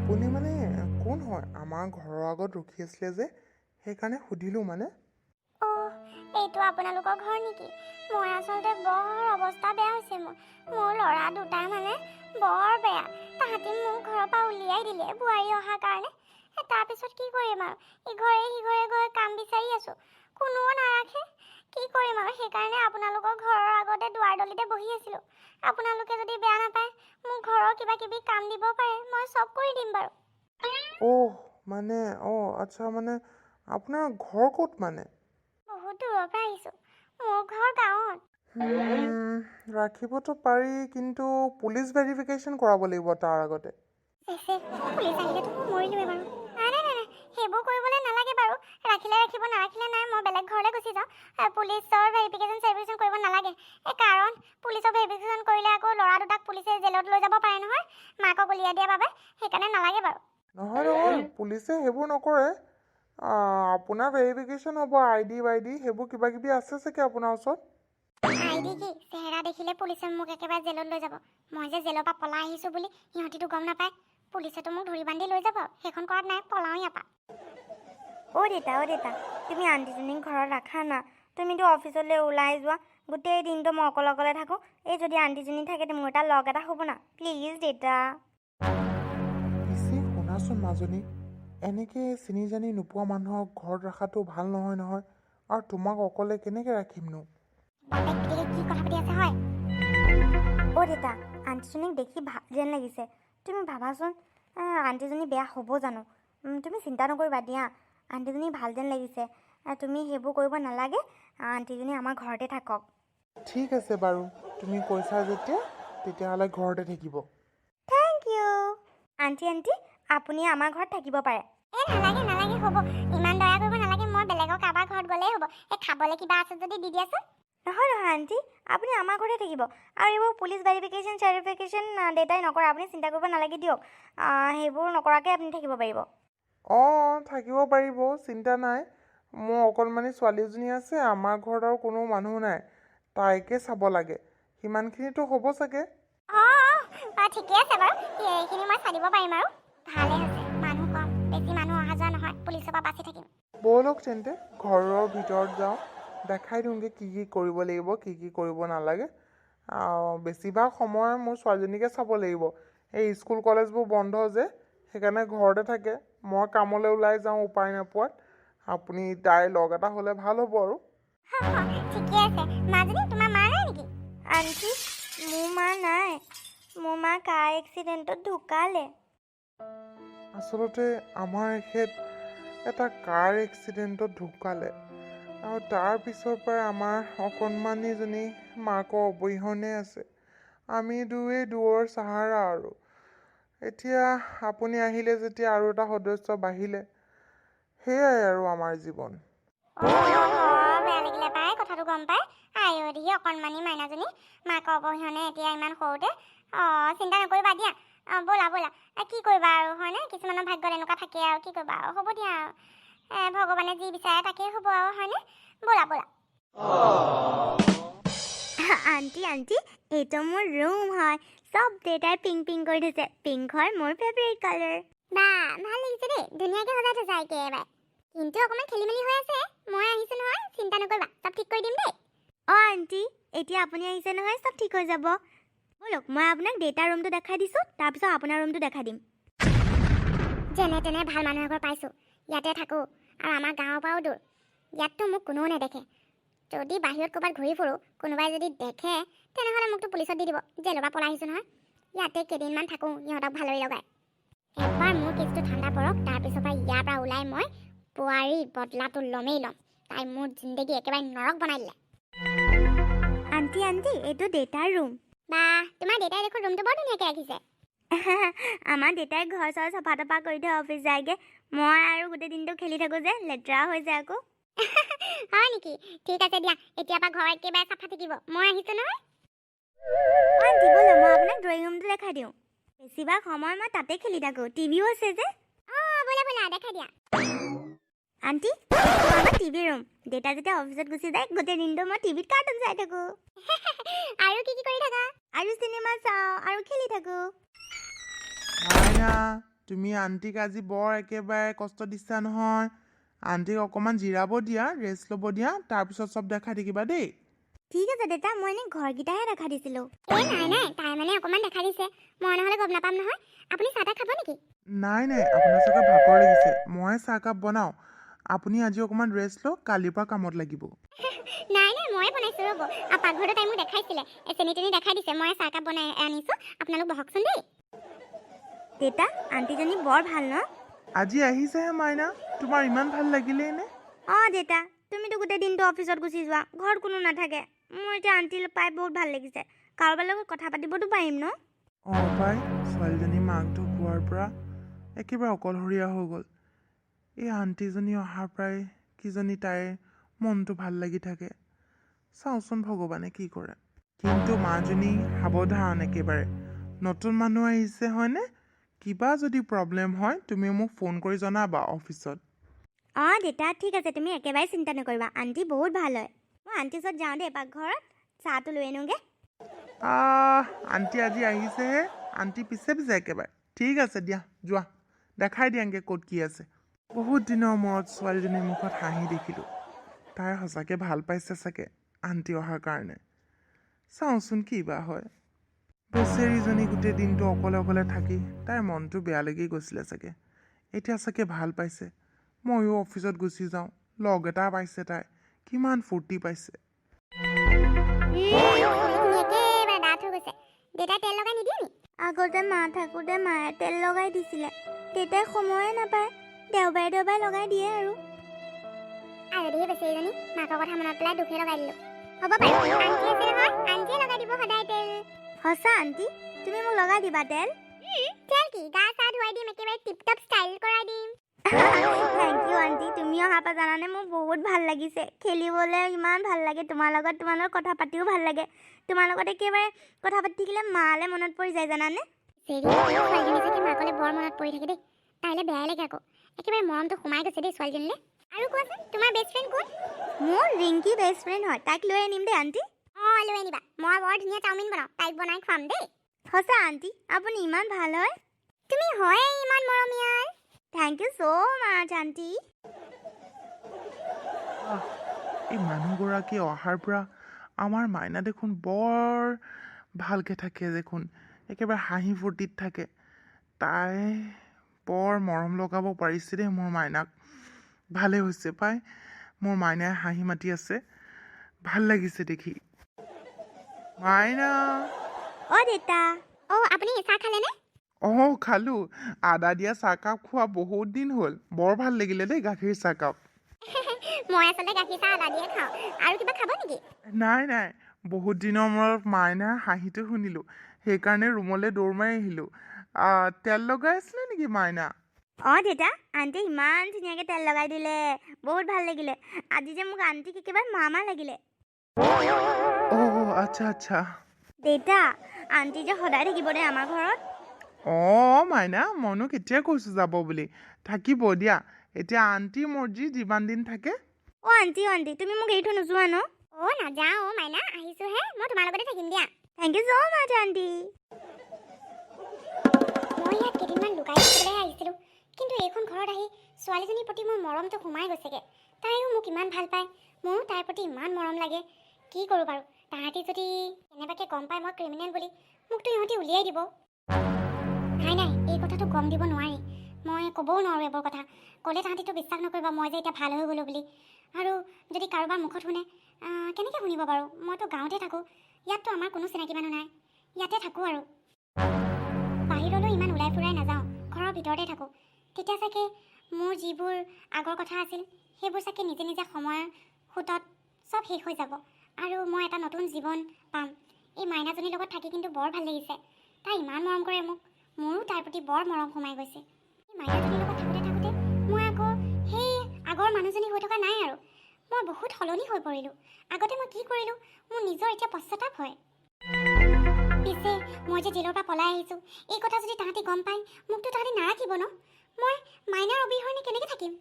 আপুনি মানে কোন হয়? আমাৰ ঘৰৰ আগত ৰখি আছিলে যে, সেইকাৰণে সুধিলোঁ মানে। অ', এইটো আপোনালোকৰ ঘৰ নেকি? মই আচলতে বৰ অৱস্থা বেয়া হৈছে মোৰ। মোৰ ল'ৰা দুটা মানে বৰ বেয়া। তাহাঁতি মোক ঘৰৰ পৰা উলিয়াই দিলে বোৱাৰী অহাৰ কাৰণে। তাৰপিছত কি কৰিম আৰু, ইঘৰে সিঘৰে গৈ কাম বিচাৰি আছোঁ, কোনেও নাৰাখে। কি কৰিম আৰু, সেইকাৰণে আপোনালোকৰ ঘৰৰ আগতে দুৱাৰডলিতে বহি আছিলোঁ। আপোনালোকে যদি বেয়া নাপায়, মোক ঘৰৰ কিবা কিবি কাম দিব পাৰে, মই চব কৰি দিম বাৰু। অ' মানে, অঁ, আচ্ছা, মানে আপোনাৰ ঘৰ ক'ত মানে? বহুত দূৰৰ পৰা আহিছোঁ, মোৰ ঘৰ গাঁৱত। ৰাখিবতো পাৰি, কিন্তু পুলিচ ভেৰিফিকেশ্যন কৰাব লাগিব তাৰ আগতে। চেচে, পুলিচ আহিলেতো মই মৰিলোৱে বাৰু। নাই নাই নাই নাই, সেইবোৰ কৰিবলৈ নালাগে বাৰু। ৰাখিলে ৰাখিব, নাৰাখিলে নাই, মই বেলেগ ঘৰলৈ গুচি যাওঁ। পুলিচৰ ভেৰিফিকেশ্যন চেৰিফিকেশ্যন কৰিব নালাগে। এই কাৰণ পুলিচৰ ভেৰিফিকেশ্যন কৰিলে আকৌ ল'ৰা দুটাক পুলিচে জেলত লৈ যাব পাৰে নহয়, মাকক উলিয়াই দিয়াৰ বাবে। সেইকাৰণে নালাগে বাৰু। নহয় নহয়, পুলিচে সেইবোৰ নকৰে। আপোনাৰ ভেৰিফিকেশ্যন হ'ব, আই ডি ৱাই ডি সেইবোৰ কিবা কিবি আছে চাগে আপোনাৰ ওচৰত। আই ডি কি, চেহেৰা দেখিলে পুলিচে মোক একেবাৰে জেলত লৈ যাব। মই যে জেলৰ পৰা পলাই আহিছোঁ বুলি সিহঁতিতো গম নাপায়। পুলিচেতো মোক ধৰি বান্ধি লৈ যাব। সেইখন কৰাত নাই, পলাওঁ ইয়াৰ পৰা। অ' দেতা, অ' দেতা, তুমি আণ্টিজনীক ঘৰত ৰাখা না। তুমিতো অফিচলৈ ওলাই যোৱা, গোটেই দিনটো মই অকলে অকলে থাকোঁ। এই যদি আণ্টিজনী থাকে, মোৰ এটা লগ এটা হ'ব না। প্লিজ দেতা। পিছে শুনাচোন মাজনী, এনেকৈ চিনি জানি নোপোৱা মানুহক ঘৰত ৰখাটো ভাল নহয় নহয়। আৰু তোমাক অকলে কেনেকৈ ৰাখিমনো? বাপেক পিতেকে কি কথা পাতি আছে হয়? অ' দেতা, আণ্টিজনীক দেখি ভাল যেন লাগিছে। তুমি ভাবাচোন, আণ্টিজনী বেয়া হ'ব জানো? তুমি চিন্তা নকৰিবা দিয়া, আণ্টিজনী ভাল যেন লাগিছে। তুমি সেইবোৰ কৰিব নালাগে, আণ্টিজনী আমাৰ ঘৰতে থাকক। ঠিক আছে বাৰু, তুমি কৈছা যেতিয়া তেতিয়াহ'লে ঘৰতে থাকিব। Thank U aunty. Aunty, আপুনি আমাৰ ঘৰত থাকিব পাৰে। এই নালাগে নালাগে, হ'ব, ইমান দয়া কৰিব নালাগে। মই বেলেগৰ কাৰোবাৰ ঘৰত গ'লেই হ'ব। এই খাবলৈ কিবা আছে যদি দি দিয়াচোন। নহয় নহয় আণ্টি, আপুনি আমাৰ ঘৰতে থাকিব। আৰু এইবোৰ পুলিচ ভেৰিফিকেশ্যন চাৰ্টিফিকেশ্যন দেউতাই নকৰে, আপুনি চিন্তা কৰিব নালাগে দিয়ক। সেইবোৰ নকৰাকৈ আপুনি থাকিব পাৰিব। অঁ, থাকিব পাৰিব, চিন্তা নাই। মোৰ অকণমানি ছোৱালী এজনী আছে, আমাৰ ঘৰত আৰু কোনো মানুহ নাই, তাইকে চাব লাগে। সিমানখিনিতো হ'ব চাগে। অঁ অঁ, ঠিকে আছে বাৰু, এইখিনি মই চাই দিব পাৰিম। আৰু ভালেই হৈছে, মানুহ কম, বেছি মানুহ অহা যোৱা নহয়, পুলিচৰ পৰা বাচি থাকিম। ব'লক তেন্তে, ঘৰৰ ভিতৰত যাওঁ, দেখাই দিওঁগৈ কি কি কৰিব লাগিব, কি কি কৰিব নালাগে। বেছিভাগ সময় মোৰ ছোৱালীজনীকে চাব লাগিব। এই স্কুল কলেজবোৰ বন্ধ যে, সেইকাৰণে ঘৰতে থাকে। মই কামলৈ ওলাই যাওঁ উপায় নোপোৱাত। আপুনি তাইৰ লগ এটা হ'লে ভাল হ'ব আৰু। ঠিকে আছে। মাজনী, তোমাৰ মা নাই নেকি? আণ্টি, মোৰ মা নাই। মোৰ মা কাৰ এক্সিডেণ্টত ঢুকালে। আচলতে আমাৰ এখেত এটা কাৰ এক্সিডেণ্টত ঢুকালে আৰু তাৰ পিছৰ পৰা আমাৰ অকণমানিজনী মাকৰ অবিহনে আছে। আমি দুয়ে দুৱৰ চাহাৰা। আৰু এতিয়া আপুনি আহিলে যেতিয়া আৰু এটা সদস্য বাঢ়িলে, সেয়াই আৰু আমাৰ জীৱন। অঁ, বেয়া লাগিলে পাই কথাটো গম পাই। আইঅ দেহি, অকণমানি মাইনাজনী মাকৰ অবিহনে এতিয়া ইমান সৰুতে। অঁ, চিন্তা নকৰিবা দিয়া। অঁ, ব'লা ব'লা। কি কৰিবা আৰু, হয়নে? কিছুমানৰ ভাগ্যত এনেকুৱা থাকে আৰু, কি কৰিবা আৰু। হ'ব দিয়া আৰু, ভগৱানে যি বিচাৰে তাকেই হ'ব আৰু, হয়নে? ব'লা ব'লা। আণ্টি, আণ্টি, এইটো মোৰ ৰুম হয়। চব দেউতাই পিংক পিংক কৰি থৈছে। পিংক হয় মোৰ ফেভৰেট কালাৰ। বা, ভাল লাগিছে দেই, ধুনীয়াকৈ সজাই থৈছা একেবাৰে। কিন্তু অকণমান খেলি মেলি হৈ আছে। মই আহিছোঁ নহয়, চিন্তা নকৰিবা, চব ঠিক কৰি দিম দেই। অঁ আণ্টি, এতিয়া আপুনি আহিছে নহয়, চব ঠিক হৈ যাব। ব'লক, মই আপোনাক দেউতাৰ ৰুমটো দেখাই দিছোঁ, তাৰপিছত আপোনাৰ ৰুমটো দেখাই দিম। যেনে তেনে ভাল মানুহ এঘৰ পাইছোঁ, ইয়াতে থাকোঁ আৰু। আমাৰ গাঁৱৰ পৰাও দূৰ, ইয়াততো মোক কোনেও নেদেখে। যদি বাহিৰত ক'ৰবাত ঘূৰি ফুৰোঁ, কোনোবাই যদি দেখে, তেনেহ'লে মোকতো পুলিচত দি দিব, জেলৰ পৰা পলাই আহিছোঁ নহয়। ইয়াতে কেইদিনমান থাকোঁ ইহঁতক ভালৰি লগাই। এবাৰ মোৰ কেছটো ঠাণ্ডা পৰক, তাৰপিছৰ পৰা ইয়াৰ পৰা ওলাই মই বোৱাৰী বদলাটো ল'মেই ল'ম। তাই মোৰ জিন্দগী একেবাৰে নৰক বনাই দিলে। আণ্টি, আণ্টি, এইটো দেউতাৰ ৰুম। বা, তোমাৰ দেউতাই দেখোন ৰুমটো বৰ ধুনীয়াকৈ ৰাখিছে। আমাৰ দেউতাই ঘৰ চৰ চফা তফা কৰি থৈ অফিচ যায়গৈ। মই আৰু গোটেই দিনটো খেলি থাকোঁ যে, লেতেৰা হৈ যায় আকৌ। হয় নেকি? ঠিক আছে দিয়া, এতিয়াৰ পৰা ঘৰ একেবাৰে চাফা থাকিব, মই আহিছোঁ নহয়। আণ্টি, ব'লক, মই আপোনাক ড্ৰয়িং ৰুমটো দেখাই দিওঁ। বেছিভাগ সময় মই তাতে খেলি থাকোঁ, টিভিও আছে যে। অঁ, ব'লা ব'লা, দেখাই দিয়া। আণ্টি, এইটো আমাৰ টিভি ৰুম। দেউতা যেতিয়া অফিচত গুচি যায়, গোটেই দিনটো মই টিভিত কাৰ্টুন চাই থাকোঁ। আৰু কি কি কৰি থাকা? আৰু চিনেমা চাওঁ আৰু খেলি থাকোঁ। মাইনা। তুমি আণ্টিক আজি বৰ একেবাৰে কষ্ট দিছা নহয়। আণ্টিক অকণমান জিৰাব দিয়া, ৰেষ্ট ল'ব দিয়া, তাৰপিছত চব দেখাই থাকিবা দেই। ঠিক আছে দেউতা, মই এনেই ঘৰকেইটাহে দেখা দিছিলোঁ। এই নাই নাই, তাই মানে অকণমান দেখা দিছে, মই নহ'লে গম নাপাম নহয়। আপুনি চাহ তাহ খাব নেকি? নাই নাই, আপোনাৰ চাগে ভাগৰ লাগিছে। মই চাহকাপ বনাওঁ, আপুনি আজি অকণমান ৰেষ্ট লওক, কালিৰ পৰা কামত লাগিব। নাই নাই, ময়ে বনাইছোঁ, ৰ'ব। আৰু পাকঘৰটো তাই মোক দেখাইছিলে, এই চেনি তেনি দেখাই দিছে। মই চাহকাপ বনাই আনিছোঁ, আপোনালোক বহকচোন দেই। দেউতা, আণ্টিজনী বৰ ভাল ন? আজি আহিছেহে মাইনা, তোমাৰ ইমান ভাল লাগিলেই নে? অঁ দেউতা, তুমিতো গোটেই দিনটো অফিচত গুচি যোৱা, ঘৰত কোনো নাথাকে। মোৰ এতিয়া আণ্টি পাই বহুত ভাল লাগিছে। কাৰোবাৰ লগত কথা পাতিবতো পাৰিম ন? অঁ পাই, ছোৱালীজনী মাক ঢুকোৱাৰ পৰা একেবাৰে অকলশৰীয়া হৈ গ'ল। এই আণ্টিজনী অহাৰ পৰাই কিজানি তাইৰ মনটো ভাল লাগি থাকে। চাওঁচোন ভগৱানে কি কৰে। কিন্তু মাজনী সাৱধান একেবাৰে, নতুন মানুহ আহিছে হয়নে? কিবা যদি প্ৰব্লেম হয়, তুমি মোক ফোন কৰি জনাবা অফিচত। অঁ দেউতা, ঠিক আছে, তুমি একেবাৰে চিন্তা নকৰিবা, আণ্টি বহুত ভাল হয়। মই আণ্টিৰ ওচৰত যাওঁ দেই, পাকঘৰত চাহটো লৈ আনোগৈ। আহ, আণ্টি আজি আহিছেহে, আণ্টি পিছে পিছে একেবাৰে। ঠিক আছে দিয়া, যোৱা, দেখাই দিয়াংগে ক'ত কি আছে। বহুত দিনৰ মূৰত ছোৱালীজনীৰ মুখত হাঁহি দেখিলোঁ। তাই সঁচাকৈ ভাল পাইছে চাগে আণ্টি অহাৰ কাৰণে। চাওঁচোন কি বা হয়। বেচেৰীজনী গোটেই দিনটো অকলে অকলে থাকি তাইৰ মনটো বেয়া লাগি গৈছিলে চাগে, এতিয়া চাগে ভাল পাইছে। ময়ো অফিচত গুচি যাওঁ, লগ এটা পাইছে তাই, কিমান ফূৰ্তি পাইছে। চুলিখিনি একেবাৰে ডাঠ হৈ গৈছে। দেউতাই তেল লগাই নিদিয়ে নি? আগতে মা থাকোঁতে মায়ে তেল লগাই দিছিলে। দেউতাই সময়ে নাপায়, দেওবাৰে দেওবাৰে লগাই দিয়ে আৰু। আৰু দেহি বেচেৰীজনী, মাকৰ কথা মনত পেলাই দুখে লগাই দিলোঁ। হ'ব বাৰু, আণ্টি আছে নহয়, আণ্টিয়ে লগাই দিব সদায় তেল। সঁচা আণ্টি, তুমি মোক লগাই দিবা তেল? তেল কি, গা চা ধুৱাই দিম, একেবাৰে টিপ টপ ষ্টাইল কৰাই দিম। Thank U aunty. তুমি অহাৰ পৰা জানানে মোৰ বহুত ভাল লাগিছে। খেলিবলৈ ইমান ভাল লাগে তোমাৰ লগত, তোমাৰ লগত কথা পাতিও ভাল লাগে। তোমাৰ লগত একেবাৰে কথা পাতি থাকিলে মালে মনত পৰি যায় জানানে। চেৰি ছোৱালীজনী চাগে মাকলৈ বৰ মনত পৰি থাকে দেই। তাইলৈ বেয়াই লাগে আকৌ, একেবাৰে মৰমটো সোমাই গৈছে দেই ছোৱালীজনীলৈ। আৰু কোৱাচোন, তোমাৰ বেষ্ট ফ্ৰেণ্ড কোন? মোৰ ৰিংকি বেষ্ট ফ্ৰেণ্ড হয়, তাইক লৈ আনিম দেই আণ্টি। অঁ, লৈ আনিবা। মই বৰ ধুনীয়া চাওমিন বনাওঁ, তাইক বনাই খুৱাম দেই। সঁচা আণ্টি, আপুনি ইমান ভাল হয়। তুমি হয় ইমান মৰমীয়াল। Thank you so much aunty. আহ, এই মানুহগৰাকী অহাৰ পৰা আমাৰ মাইনা দেখোন বৰ ভালকৈ থাকে দেখোন, একেবাৰে হাঁহি ফূৰ্তিত থাকে। তাই বৰ মৰম লগাব পাৰিছে দেই মোৰ মাইনাক। ভালেই হৈছে পাই, মোৰ মাইনাই হাঁহি মাতি আছে, ভাল লাগিছে দেখি। মাইনা! অ' দেউতা। অঁ, আপুনি চাহ খালেনে? অঁ, খালোঁ। আদা দিয়া চাহকাপ খোৱা বহুত দিন হ'ল। বৰ ভাল লাগিলে দেই গাখীৰ চাহকাপ। মই আচলতে গাখীৰ চাহ আদা দিয়ে খাওঁ। আৰু কিবা খাব নেকি? নাই নাই, বহুত দিনৰ মূৰত মাইনাৰ হাঁহিটো শুনিলোঁ, সেইকাৰণে ৰুমলৈ দৌৰ মাৰি আহিলোঁ। তেল লগাই আছিলে নেকি মাইনা? অঁ দেউতা, আণ্টিয়ে ইমান ধুনীয়াকৈ তেল লগাই দিলে, বহুত ভাল লাগিলে। আজি যে মোক আণ্টিক একেবাৰে মামা লাগিলে। অঁ, আচ্ছা আচ্ছা। দেউতা, আণ্টি যে সদায় থাকিব দেই আমাৰ ঘৰত। অঁ মাইনা, মইনো কেতিয়া কৈছোঁ যাব বুলি? থাকিব দিয়া, এতিয়া আণ্টিৰ মৰ্জি, যিমান দিন থাকে। অ' আণ্টি, অ' আণ্টি, তুমি মোক এৰি থৈ নোযোৱা ন? অ' নাযাওঁ অ' মাইনা, আহিছোঁহে, মই তোমাৰ লগতে থাকিম দিয়া। Thank you so much aunty. মই ইয়াত কেইদিনমান লুকাই থাকিবলৈহে আহিছিলোঁ, কিন্তু এইখন ঘৰত আহি ছোৱালীজনীৰ প্ৰতি মোৰ মৰমটো সোমাই গৈছেগৈ। তাইও মোক ইমান ভাল পায়, মোৰো তাইৰ প্ৰতি ইমান মৰম লাগে। কি কৰোঁ বাৰু? তাহাঁতি যদি কেনেবাকৈ গম পায় মই ক্ৰিমিনেল বুলি, মোকতো ইহঁতি উলিয়াই দিব। নাই নাই, এই কথাটো গম দিব নোৱাৰি। মই ক'বও নোৱাৰোঁ এইবোৰ কথা। ক'লে তাহাঁতিতো বিশ্বাস নকৰিব মই যে এতিয়া ভাল হৈ গ'লোঁ বুলি। আৰু যদি কাৰোবাৰ মুখত শুনে, কেনেকৈ শুনিব বাৰু? মইতো গাঁৱতে থাকোঁ, ইয়াততো আমাৰ কোনো চিনাকি মানুহ নাই। ইয়াতে থাকোঁ আৰু বাহিৰলৈ ইমান ওলাই ফুৰাই নাযাওঁ, ঘৰৰ ভিতৰতে থাকোঁ। তেতিয়া চাগে মোৰ যিবোৰ আগৰ কথা আছিল, সেইবোৰ চাগে নিজে নিজে সময়ৰ সোঁতত চব শেষ হৈ যাব আৰু মই এটা নতুন জীৱন পাম। এই মাইনাজনীৰ লগত থাকি কিন্তু বৰ ভাল লাগিছে। তাই ইমান মৰম কৰে মোক, মোৰো তাইৰ প্ৰতি বৰ মৰম সোমাই গৈছে। এই মাইনাজনীৰ লগত থাকোঁতে থাকোঁতে মই আকৌ সেই আগৰ মানুহজনী হৈ থকা নাই আৰু, মই বহুত সলনি হৈ পৰিলোঁ। আগতে মই কি কৰিলোঁ, মোৰ নিজৰ এতিয়া পশ্চাতাপ হয়। পিছে মই যে জেলৰ পৰা পলাই আহিছোঁ, এই কথা যদি তাহাঁতি গম পায়, মোকতো তাহাঁতি নাৰাখিব ন? মই মাইনাৰ অবিহনে কেনেকৈ থাকিম?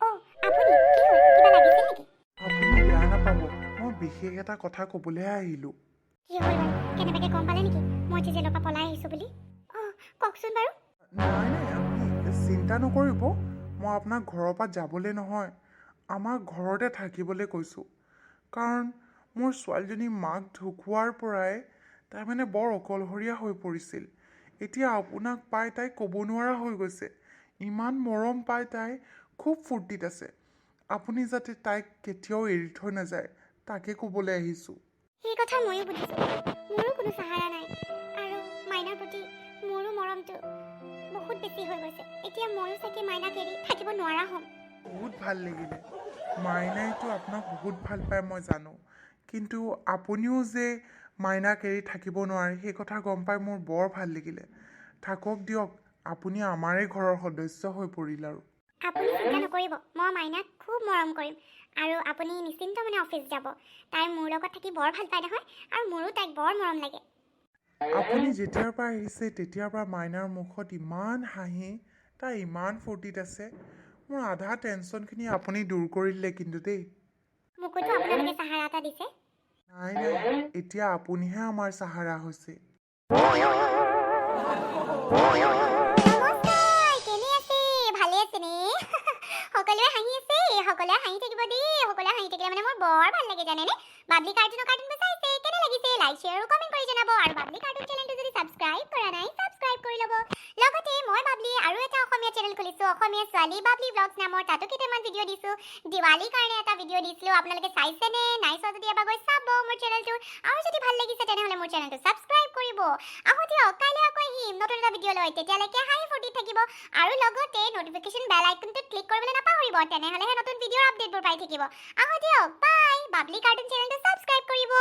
অ' আপুনি, কি হ'ল, কিবা লাগিছিল নেকি? আপুনি বেয়া নাপাব, মই বিশেষ এটা কথা ক'বলৈহে আহিলোঁ। কি হ'ল বাৰু? কেনেবাকৈ গম পালে নেকি মই যে জেলৰ পৰা পলাই আহিছোঁ বুলি? কওকচোন বাৰু। নাই নাই, আপুনি চিন্তা নকৰিব। মই আপোনাক ঘৰৰ পৰা যাবলৈ নহয়, আমাৰ ঘৰতে থাকিবলৈ কৈছোঁ। কাৰণ মোৰ ছোৱালীজনী মাক ঢুকোৱাৰ পৰাই তাই মানে বৰ অকলশৰীয়া হৈ পৰিছিল। এতিয়া আপোনাক পাই তাই ক'ব নোৱাৰা হৈ গৈছে। ইমান মৰম পাই তাই খুব ফূৰ্তিত আছে। আপুনি যাতে তাইক কেতিয়াও এৰি থৈ নাযায়, তাকে ক'বলৈ আহিছোঁ। সেই কথা ময়ো বুজিছোঁ। মোৰো কোনো চাহাৰা নাই আৰু মাইনাৰ প্ৰতি মোৰো মৰমটো বহুত বেছি হৈ গৈছে। এতিয়া ময়ো চাগে মাইনাক এৰি থাকিব নোৱাৰা হ'ম। বহুত ভাল লাগিলে। মাইনাইতো আপোনাক বহুত ভাল পায়, মই জানো। কিন্তু আপুনিও যে মাইনাক এৰি থাকিব নোৱাৰে, সেই কথা গম পাই মোৰ বৰ ভাল লাগিলে। থাকক দিয়ক, আপুনি আমাৰে ঘৰৰ সদস্য হৈ পৰিল আৰু। আপুনি চিন্তা নকৰিব, মই মাইনাক খুব মৰম কৰিম আৰু আপুনি নিশ্চিন্ত মানে অফিচ যাব। তাই মোৰ লগত থাকি বৰ ভাল পায় নহয় আৰু মোৰো তাইক বৰ মৰম লাগে। আপুনি যেতিয়াৰ পৰা আহিছে, তেতিয়াৰ পৰা মাইনাৰ মুখত ইমান হাঁহি, তাই ইমান ফূৰ্তিত আছে। মোৰ আধা টেনশ্যনখিনি আপুনি দূৰ কৰি দিলে কিন্তু দেই। মোকোতো আপোনালোকে চাহাৰা এটা দিছে। নাই নাই, এতিয়া আপুনিহে আমাৰ চাহাৰা হৈছে। নমস্কাৰ, কেনে আছে? ভালে আছেনে? সকলোৱে হাঁহি আছে? সকলোৱে হাঁহি থাকিব দেই। সকলোৱে হাঁহি থাকিলে মানে মোৰ বৰ ভাল লাগে, জানেনে? বাবলি কাৰ্টুনৰ কাৰ্টুনবোৰ চাইছে? কেনে লাগিছে লাইক, শ্বেয়াৰ আৰু কমেণ্ট কৰি জনাব। আৰু বাবলি কাৰ্টুন চেনেলটো যদি ছাবস্ক্ৰাইব কৰা নাই, ছাবস্ক্ৰাইব কৰি ল'ব। লগতে মই বাবলি আৰু এটা অসমীয়া চেনেল খুলিছোঁ, অসমীয়া ছোৱালী বাবলি ব্লগছ নামৰ। তাতো কেইটামান ভিডিঅ' দিছোঁ। দিৱালীৰ কাৰণে এটা ভিডিঅ' দিছিলোঁ, আপোনালোকে চাইছেনে? নাই চোৱা যদি এবাৰ গৈ চাব মোৰ চেনেলটো। আৰু যদি ভাল লাগিছে, তেনেহ'লে মোৰ চেনেলটো ছাবস্ক্ৰাইব কৰিব। আহোঁ দিয়ক, কাইলৈ আকৌ আহিম নতুন এটা ভিডিঅ' লৈ। তেতিয়ালৈকে হাঁহি ফূৰ্তিত থাকিব আৰু লগতে নটিফিকেশ্যন বেল আইকনটোত ক্লিক কৰিবলৈ নাপাহৰিব। তেনেহ'লেহে নতুন ভিডিঅ'ৰ আপডেটবোৰ পাই থাকিব। আহোঁ দিয়ক, বাই। বাবলি কাৰ্টুন চেনেলটো ছাবস্ক্ৰাইব কৰিব।